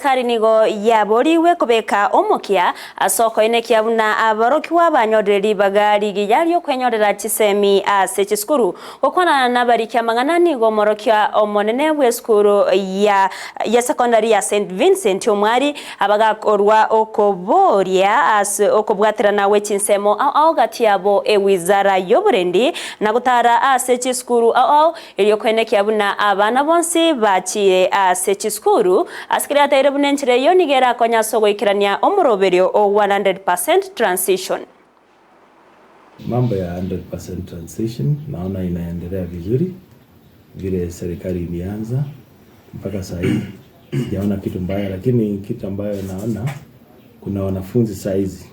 Serikali nigo yaboriwe kobeka omokia ase okoenekia buna abarokiwa banyorire ribaga rigiya riokwenyorera chisemi ase chisukuru. Gokwanana nabarikia amang'ana nigo omorokia omonene bw'esukuru ya ya secondary ya St Vincent Omwari abagakorwa okoboria ase okobwaterana gwe chinsemo ao ao gati yabo ewizara y'oborendi na gotara ase chisukuru ao ao erio koenekia buna abana bonsi bachire ase chisukuru ase keri ateire buna enchera eyo nigo erakonya ase ogoikerania omoroberio o 100% transition. Mambo ya 100% transition naona inaendelea vizuri vile serikali ilianza mpaka saa hii sijaona kitu mbaya, lakini kitu ambayo naona kuna wanafunzi saa hizi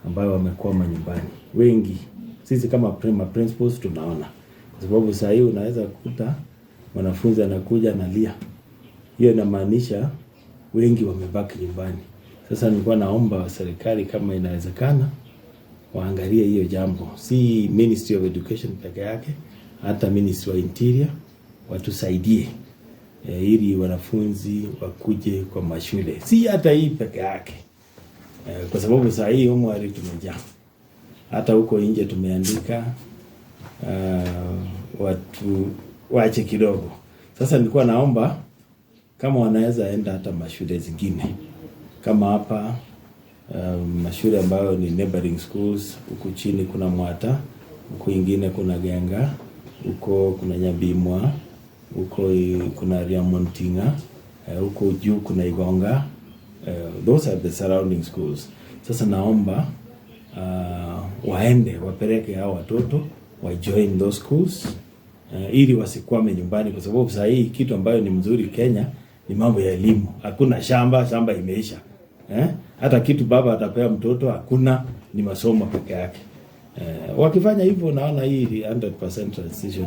ambayo wamekwama nyumbani wengi. Sisi kama principals tunaona, kwa sababu saa hii unaweza kukuta mwanafunzi anakuja analia, hiyo inamaanisha wengi wamebaki nyumbani. Sasa nilikuwa naomba serikali kama inawezekana waangalie hiyo jambo, si Ministry of Education peke yake, hata Ministry wa Interior watusaidie ili wanafunzi wakuje kwa mashule, si hata hii peke yake kwa sababu saa hii Omwari tumejaa, hata huko nje tumeandika watu wache kidogo. Sasa nilikuwa naomba kama wanaweza enda hata mashule zingine kama hapa mashule ambayo ni neighboring schools. Huku chini kuna Mwata, huku ingine kuna Genga, huko kuna Nyabimwa, huko kuna Riamontinga, huko juu kuna Igonga. Those are the surrounding schools. Sasa naomba waende wapeleke hao watoto wa join those schools ili wasikwame nyumbani, kwa sababu saa hii kitu ambayo ni mzuri Kenya ni mambo ya elimu. Hakuna shamba, shamba imeisha. Eh? Hata kitu baba atapea mtoto hakuna, ni masomo peke yake. Wakifanya hivyo naona hii 100% transition.